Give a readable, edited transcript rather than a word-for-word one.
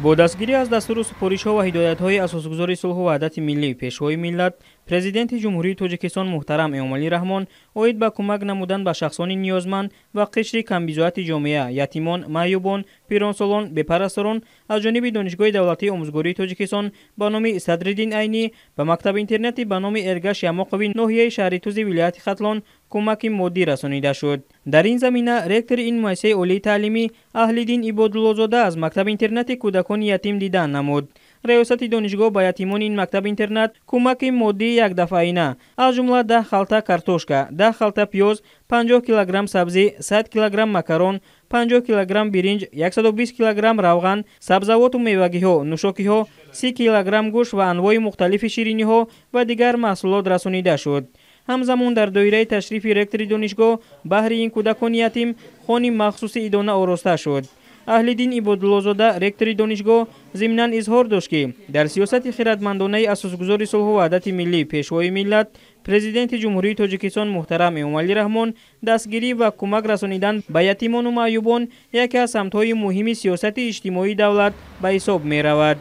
Бо дастгирӣ аз дастуру супоришҳо ва ҳидоятҳои асосгузори сулҳу ваҳдати миллӣ, пешвои миллат, Президенти Ҷумҳурии Тоҷикистон муҳтарам Эмомалӣ Раҳмон оид ба кӯмак намудан ба шахсони ниёзманд ва қишри камбизоати ҷомеа, ятимон, маъюбон, пиронсолон, бепарасторон аз ҷониби Донишгоҳи давлатии омӯзгории Тоҷикистон ба номи Садриддин Айнӣ ба мактаби интернати ба номи Эргаш Ямоқови ноҳияи шаҳри Тузи вилояти Хатлон кӯмаки моддӣ расонида шуд. Дар ин замина ректори ин муассисаи олии таълимӣ Аҳлиддин Ибодуллозода аз мактаби интернати кӯдакони ятим дидан намуд. Раёсати донишгоҳ ба ятимони ин мактаби интернат кӯмаки моддии якдафъаина, аз ҷумла 10 халта картошка, 10 халта пиёз, 50 килограмм сабзӣ, 100 килограмм макарон, 50 килограмм биринҷ, 120 килограмм равған, сабзавоту мевагиҳо, нӯшокиҳо, 30 килограмм гӯшт ва анвои мухталифи шириниҳо ва дигар маҳсулот расонида шуд. Ҳамзамон дар доираи ташрифи ректори донишгоҳ баҳри ин кӯдакони ятим хони махсуси идона ороста шуд. Аҳлиддин Ибодуллозода, ректори донишгоҳ, зимнан изҳор дошт, ки дар сиёсати хиратмандонаи асосгузори сулҳу ваҳдати миллӣ, пешвои миллат, Президенти Ҷумҳурии Тоҷикистон муҳтарам Эмомалӣ Раҳмон дастгирӣ ва кӯмак расонидан ба ятимону маъюбон яке аз самтҳои муҳими сиёсати иҷтимоии давлат ба ҳисоб меравад.